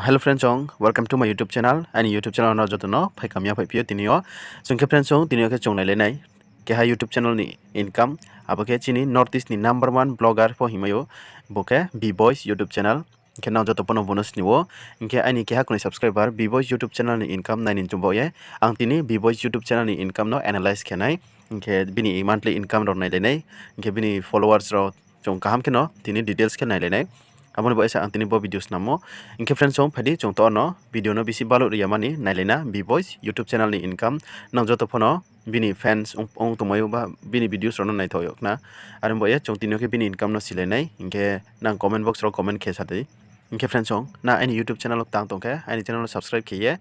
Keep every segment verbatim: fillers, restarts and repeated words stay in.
Hello friends, welcome to my YouTube channel. Aini YouTube channel no joto no phaikam ya phaiphi ou tini yo. Chung khe friends, tini yo khe chung nailai nai keha YouTube channel ni income. Abo khe chini North East ni number one blogger pho hingmai ou, bo khe B-Boys YouTube channel. Hing khe nang joto pho no bo no sini ou. Hing khe aini keha knoi subscriber B-Boys YouTube channel ni income nai ni chung baoh ye. Ang tini B-Boys YouTube channel ni income no analyze khe nai. Hing khe bini monthly income rao nailai nai. Hing khe bini followers rao chung kaham khe no tini details khe nailai nai. Abo ni baoh ye se ang tini bo video snam ou. Hing khe friends, phai di chung to no video no bisi baluh ri ya mani nailai na B-Boys YouTube channel ni income. Nang joto pho no bini fans ong, ong tongmai ou ba bini videos rao no naithao yag khna. Are baoh ye chung tini yo khe bini income no silai nai. Hing khe nang comment box rao comment khe sa di. Hing khe friends, nang aini YouTube channel wo tang tong khe aini channel no subscribe khe ye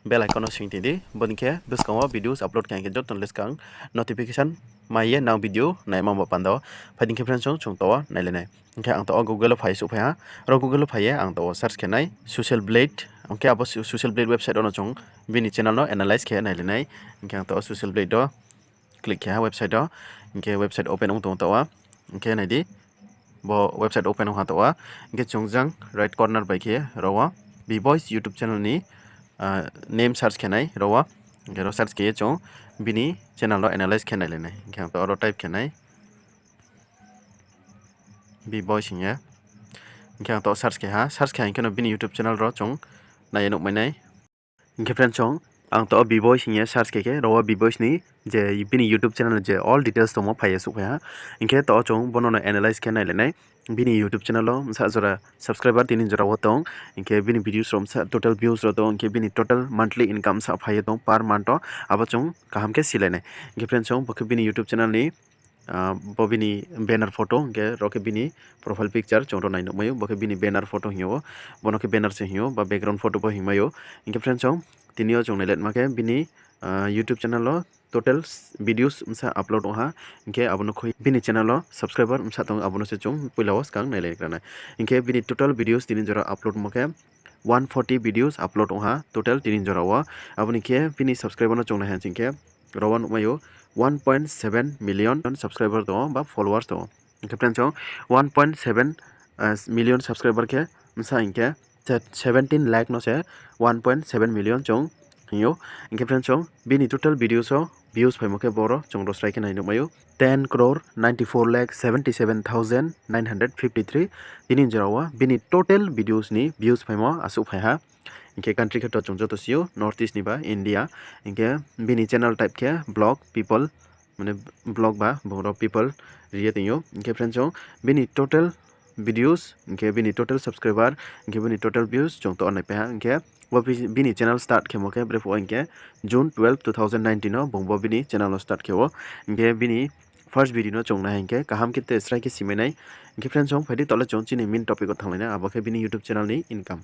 bell icon no sing tong di. Bo ni khe buskang wo videos upload khe hing khe joto ni le skang notification mai ye nang video naima ba panda wo. Phai di hing khe friends, chung to wo nailai nai. Hing khe ang to wo Google wo phai ye souhphai ha. Ro Google wo phai ye ang to wo search khe nai Social Blade. Hing khe abo Social Blade website wo no chung bini channel no analyze khe nailai nai. Hing khe ang to wo Social Blade wo click khe ha website wo. Hing khe website open ong tong ou to wo. Hing khe nai di, bo website open ong ha to wo. Hing khe chung jang right corner bai khe ro wo B-Boys YouTube channel ni name search khe nai ro wo. Hing khe ro search khe ye chung bini channel no analyze khe nailai nai. Hing khe ang to ro type khe nai B-Boys hing ye. Hing khe ang to search khe ha, search khe ha hing khe no bini YouTube channel rao chung nai ye nuhmai nai. Hing khe friends, ang to wo B-Boys hing ye search khe khe ro wo B-Boys ni je bini YouTube channel je all details tongmo phai ye souhphai ha. Hing khe to wo chung bo no no analyze khe nailai nai. Bini YouTube channel wo bsa jora subscriber tini jora wo tong, hing khe bini videos rao bsa total views rao tong, hing khe bini total monthly income bsa phai ye tong per month wo, abo chung kaham khe silai nai. Hing khe friends, bo khe bini YouTube channel ni bo bini banner photo, hing khe ro khe bini profile picture chung ro nai nuhmai ou, bo khe bini banner photo hing ou, bo no khe banner se hing ou ba background photo pho hingmai ou. Hing khe friends, tini yo chung nailetma khe bini YouTube channel wo total videos bsa upload ong ha, hing khe abo no khui bini channel wo subscriber bsa tong abo no se chung poila wo skang nailai gra nai. Hing khe bini total videos tini jora upload mo khe one forty videos upload ong ha total tini jora wo. Abo ni khe bini subscriber no chung nai ha sing khe ro wo nuhmai ou one point seven million subscriber tong ou ba followers tong ou. Hing khe friends, one point seven million subscriber khe bsa hing khe seventeen lakh no se one point seven million chung hing ou. Hing khe friends, bini total videos wo views phaimo khe boro chung ro srai khe nai nuhmai ou ten crore ninety four lakh seventy seven thousand nine hundred fifty three. Tini jora wo bini total videos ni views phaimo asuh phai ha. Hing khe country khe to chung joto si ou, North East ni ba India. Hing khe bini channel type khe vlog, people, mane vlog ba bung ro people ri ye tong ou. Hing khe friends, bini total videos, hing khe bini total subscriber, hing khe bini total views chung to naipai ha. Hing khe bini channel start khemo khe brephuh wo hing khe June twelve, two thousand nineteen wo bung bo bini channel wo start khe ou. Hing khe bini first video no chung nai ha hing khe kaham khe te srai khe simai nai. Hing khe friends, phai di to le chung chini main topic wo thannglai nai, abo khe bini YouTube channel ni income.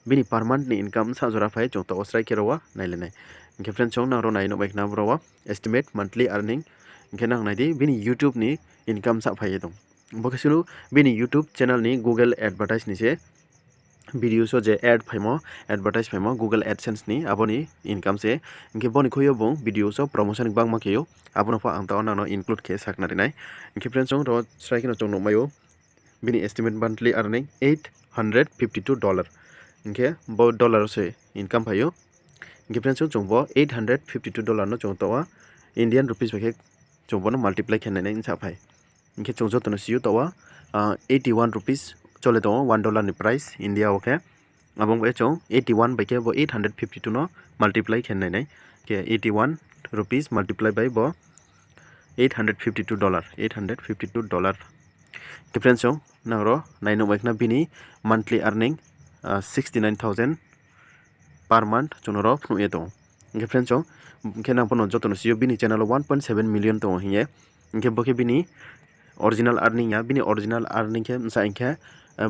Bini per month ni income bsa jora phai chung to wo srai khe ro wo nailai nai. Hing khe friends, nang ro nai nuhmai khna boro wo estimate monthly earning. Hing khe nang nai di bini YouTube ni income bsa phai ye tong. Bo khe sunu bini YouTube channel ni Google advertise ni se videos wo je ad phaimo, advertise phaimo Google AdSense ni, abo ni income se. Hing khe bo ni khui yo bung videos wo promotion gbangma khe ou, abo no pho ang to nang no include khe sakhnari nai. Hing khe friends, ro srai khe no chung nuhmai ou bini estimate monthly earning eight hundred fifty two dollar. Hing khe bo dollar wo se income phai ou. Hing khe friends, chung bo eight hundred fifty two dollar no chung to wo Indian rupees bai khe chung bo no multiply khe nai nai bsa phai. Hing khe chung joto no si ou to wo eighty one rupees chole tong ou one dollar ni price India wo khe. Abo bai chung eighty one bai khe bo eight hundred fifty two no multiply khe nai nai. Khe eighty one rupees multiply by bo eight hundred fifty two dollar, eight hundred fifty two dollar. Khe friends, nang ro nai nuhmai khna bini monthly earning sixty nine thousand per month chung no ro phnuh ye tong ou. Hing khe friends, hing khe nang pho no joto no si ou bini channel wo one point seven million tong ou hing ye. Hing khe bo khe bini original earning ya, bini original earning khe bsa hing khe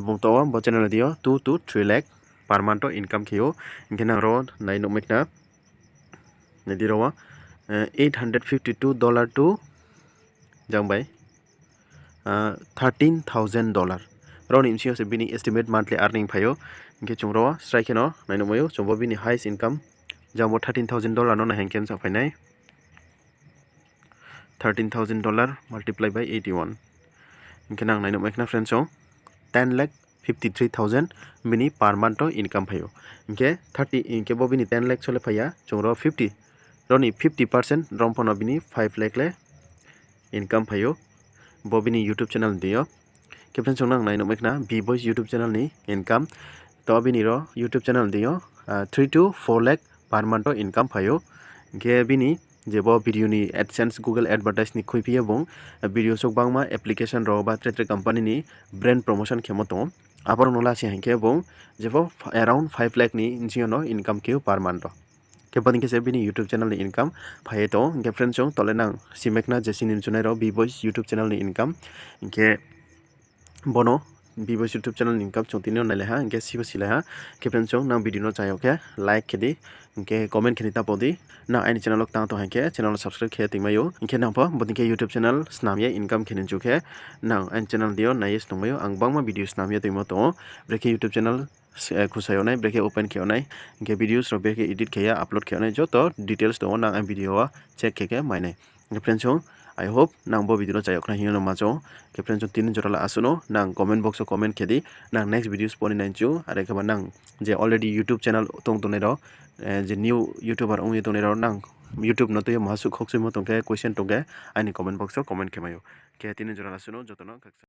bung to wo bo channel ni deing yo two to three lakh per month wo income khe ou. Hing khe nang ro nai nuhmai khna, nai di ro wo eight hundred fifty two dollar to jang bai thirteen thousand dollar. Ro ni bsing yo se bini estimate monthly earning phai ou. Hing khe chung ro srai khe no nai nuhmai ou, chung bo bini highest income jang bo thirteen thousand dollar no nai hing khe bsa phai nai. Thirteen thousand dollar multiply by eighty one. Hing khe nang nai nuhmai khna friends, ten lakh fifty three thousand bini per month wo income phai ou. Hing khe thirty, hing khe bo bini ten lakh so le phai ya, chung ro fifty, ro ni fifty percent rom pho no bini five lakh le income phai ou, bo bini YouTube channel ni deing yo. Khe friends, chung nang nai nuhmai khna B Boys YouTube channel ni income. To bini ro YouTube channel ni deing yo, ah, three to four lakh per month wo income phai ou. Hing khe bini je bo video ni AdSense, Google Advertise ni khuiphi ye bung, ah, video so gbangma application rao ba tre tre company ni brand promotion khemo tong ou. Abo rao no la se hing khe bung jepho around five lakh ni bsing yo no income khe ou per month wo. Khe bo dei khe se bini YouTube channel ni income phai ye tong ou. Hing khe friends, chung to le nang simai khna je chini mchunai rao B Boys YouTube channel ni income. Hing khe bo no B Boys YouTube channel ni income chung tini yo nailai ha, hing khe sibo silai ha. Khe friends, chung nang video no cha yag khe like khe di, hing khe comment khe ni ta pho di. Nang aini channel wo tang tong hing khe channel no subscribe khe ye toingmai ou. Hing khe nang pho bo dei khe YouTube channel snam ye income khe ni chu khe nang aini channel deing yo nai ye se tongmai ou. Ang gbangma video snam ye toingmo tong ou. Brekhe YouTube channel, eh, khusa yag nai, brekhe open khe yag nai, hing khe videos rao brekhe edit khe ya upload khe yag nai, joto details tong ou, nang aini video wo check khe khe mai nai. Hing khe friends, chung, I hope nang bo video no cha yag khna hing ye no ma chung. Khe friends, chung tini jora la asuh no, nang comment box wo comment khe di, nang next videos pho ni nai chu, are khe ba nang je already YouTube channel tong tongnai rao, eh, je new YouTuber ong ye tongnai rao, nang YouTube no tui ye maha suh khokchuimo tong khe, question tong khe, aini comment box wo comment khe mai ou. Khe tini jora la asuh no, joto no khaksa.